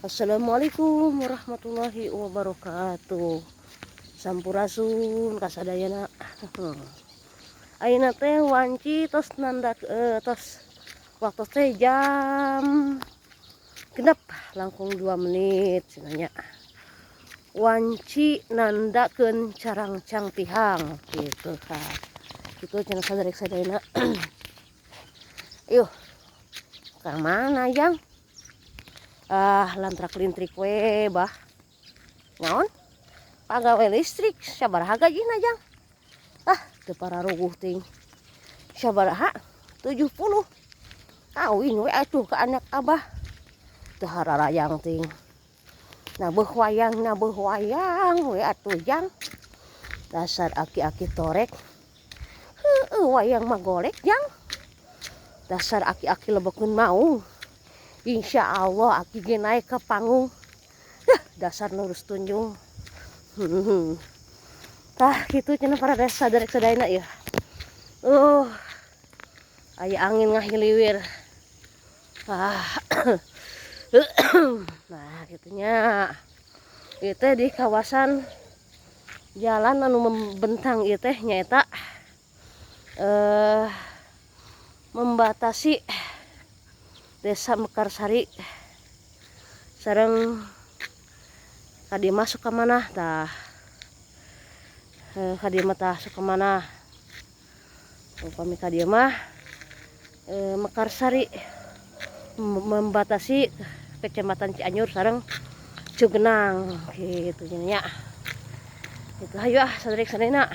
Assalamualaikum warahmatullahi wabarakatuh. Sampurasun kasadayana. Ayeuna teh wanci tos nandak tos waktu teh jam 5.54 cenah nya. Wanci nandakeun carangcang tihang gitu kan. Gitu cenah saderek sadayana. Yuh. Ka mana, Jang? Ah, lantrak lintrik we bah. Naon? Pagawe listrik sabaraha gajina, Jang? Ah, teu pararuguh ting. Sabaraha? 70. Kawin we atuh ka anak abah. Teu hararayang ting. Nabeuh wayang, nabeuh wayang we atuh, Jang. Dasar aki-aki torek. Heueuh, wayang mah golek, Jang. Dasar aki-aki lebokeun maung. Insya Allah aki ge naik ke panggung. Dah, dasar lurus tunjung. Tah gitu cenah para desa saderek sadayana ya. Aya angin ngahiliwir. Ah. Nah, gitunya. Itu di kawasan jalan anu membentang ieu teh nyaeta membatasi Desa Mekarsari sareng ka dieu masuk ka mana tah, ka dieu mah tah Sukamanah. Upami ka dieu mah Mekarsari, membatasi Kecamatan Cianjur sareng Cugenang gitu nya. Itu hayu ah saderek sadayana.